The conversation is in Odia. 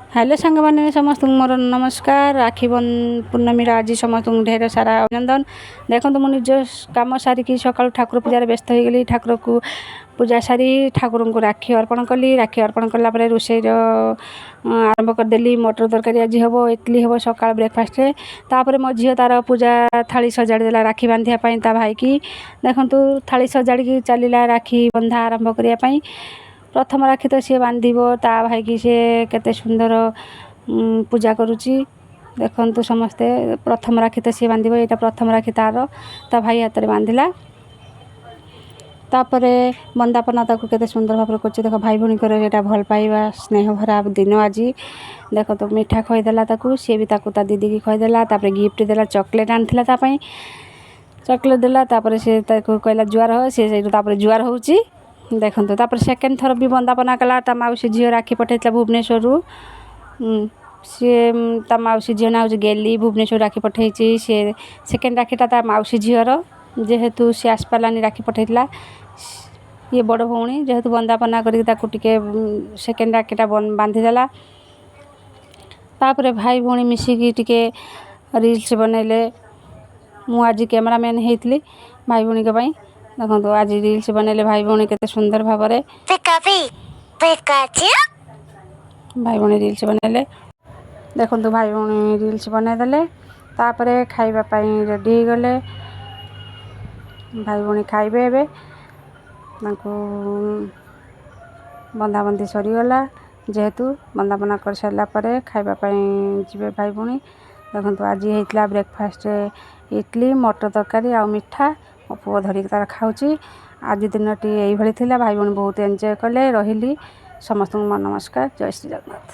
ହ୍ୟାଲୋ ସାଙ୍ଗମାନେ, ସମସ୍ତଙ୍କୁ ମୋର ନମସ୍କାର। ରାକ୍ଷୀ ପୂର୍ଣ୍ଣମୀର ଆଜି ସମସ୍ତଙ୍କୁ ଢେର ସାରା ଅଭିନନ୍ଦନ। ଦେଖନ୍ତୁ, ମୁଁ ନିଜ କାମ ସାରିକି ସକାଳୁ ଠାକୁର ପୂଜାରେ ବ୍ୟସ୍ତ ହୋଇଗଲି। ଠାକୁରକୁ ପୂଜା ସାରି ଠାକୁରଙ୍କୁ ରାକ୍ଷୀ ଅର୍ପଣ କଲି। ରାକ୍ଷୀ ଅର୍ପଣ କଲା ପରେ ରୋଷେଇର ଆରମ୍ଭ କରିଦେଲି। ମଟର ତରକାରୀ ଆଜି ହେବ, ଇଟଲି ହେବ ସକାଳ ବ୍ରେକଫାଷ୍ଟରେ। ତାପରେ ମୋ ଝିଅ ତାର ପୂଜା ଥାଳି ସଜାଡ଼ି ଦେଲା ରାକ୍ଷୀ ବାନ୍ଧିବା ପାଇଁ ତା ଭାଇକି। ଦେଖନ୍ତୁ, ଥାଳି ସଜାଡ଼ିକି ଚାଲିଲା ରାକ୍ଷୀ ବନ୍ଧା ଆରମ୍ଭ କରିବା ପାଇଁ। ପ୍ରଥମ ରାକ୍ଷୀ ତ ସିଏ ବାନ୍ଧିବ ତା ଭାଇକି। ସିଏ କେତେ ସୁନ୍ଦର ପୂଜା କରୁଛି, ଦେଖନ୍ତୁ ସମସ୍ତେ। ପ୍ରଥମ ରାକ୍ଷୀ ତ ସିଏ ବାନ୍ଧିବ। ଏଇଟା ପ୍ରଥମ ରାକ୍ଷୀ ତାର, ତା ଭାଇ ହାତରେ ବାନ୍ଧିଲା। ତାପରେ ବନ୍ଦାପନା ତାକୁ କେତେ ସୁନ୍ଦର ଭାବରେ କରୁଛି ଦେଖ। ଭାଇ ଭଉଣୀଙ୍କର ଏଇଟା ଭଲ ପାଇବା, ସ୍ନେହ ଭରା ଦିନ ଆଜି। ଦେଖନ୍ତୁ, ମିଠା ଖୁଆଇଦେଲା ତାକୁ, ସିଏ ବି ତାକୁ ତା ଦିଦିକି ଖୁଆଇଦେଲା। ତାପରେ ଗିଫ୍ଟ ଦେଲା, ଚକୋଲେଟ୍ ଆଣିଥିଲା ତା ପାଇଁ, ଚକୋଲେଟ୍ ଦେଲା। ତାପରେ ସେ ତାକୁ କହିଲା ଜୁହାର ହ। ସେ ସେଇଠୁ ତାପରେ ଜୁହାର ହେଉଛି, ଦେଖନ୍ତୁ। ତାପରେ ସେକେଣ୍ଡ ଥର ବି ବନ୍ଦାପନା କଲା। ତା ମାଉସୀ ଝିଅ ରାକ୍ଷୀ ପଠାଇଥିଲା ଭୁବନେଶ୍ୱରରୁ। ସିଏ ତା ମାଉସୀ ଝିଅ ନାଁ ହେଉଛି ଗେଲି, ଭୁବନେଶ୍ୱର ରାକ୍ଷୀ ପଠାଇଛି ସିଏ। ସେକେଣ୍ଡ ରାକ୍ଷୀଟା ତା ମାଉସୀ ଝିଅର, ଯେହେତୁ ସିଏ ଆସିପାରିଲାନି, ରାକ୍ଷୀ ପଠାଇଥିଲା। ଇଏ ବଡ଼ ଭଉଣୀ ଯେହେତୁ, ବନ୍ଦାପନା କରିକି ତାକୁ ଟିକେ ସେକେଣ୍ଡ ରାକ୍ଷୀଟା ବାନ୍ଧିଦେଲା। ତାପରେ ଭାଇ ଭଉଣୀ ମିଶିକି ଟିକେ ରିଲ୍ସ ବନେଇଲେ। ମୁଁ ଆଜି କ୍ୟାମେରାମ୍ୟାନ୍ ହେଇଥିଲି ଭାଇ ଭଉଣୀଙ୍କ ପାଇଁ। ଦେଖନ୍ତୁ, ଆଜି ରିଲ୍ସ ବନେଇଲେ ଭାଇ ଭଉଣୀ କେତେ ସୁନ୍ଦର ଭାବରେ। ଭାଇ ଭଉଣୀ ରିଲ୍ସ ବନେଇଲେ। ଦେଖନ୍ତୁ, ଭାଇ ଭଉଣୀ ରିଲ୍ସ ବନେଇଦେଲେ। ତାପରେ ଖାଇବା ପାଇଁ ରେଡ଼ି ହେଇଗଲେ ଭାଇ ଭଉଣୀ। ଖାଇବେ ଏବେ। ତାଙ୍କୁ ବନ୍ଧାବନ୍ଧି ସରିଗଲା ଯେହେତୁ, ବନ୍ଦାପନା କରିସାରିଲା ପରେ ଖାଇବା ପାଇଁ ଯିବେ ଭାଇ ଭଉଣୀ। ଦେଖନ୍ତୁ, ଆଜି ହେଇଥିଲା ବ୍ରେକଫାଷ୍ଟରେ ଇଟଲି, ମଟର ତରକାରୀ ଆଉ ମିଠା। ମୋ ପୁଅ ଧରିକି ତାର ଖାଉଛି। ଆଜି ଦିନଟି ଏଇଭଳି ଥିଲା। ଭାଇ ଭଉଣୀ ବହୁତ ଏନ୍ଜୟ କଲେ। ରହିଲି, ସମସ୍ତଙ୍କୁ ମୋ ନମସ୍କାର। ଜୟ ଶ୍ରୀ ଜଗନ୍ନାଥ।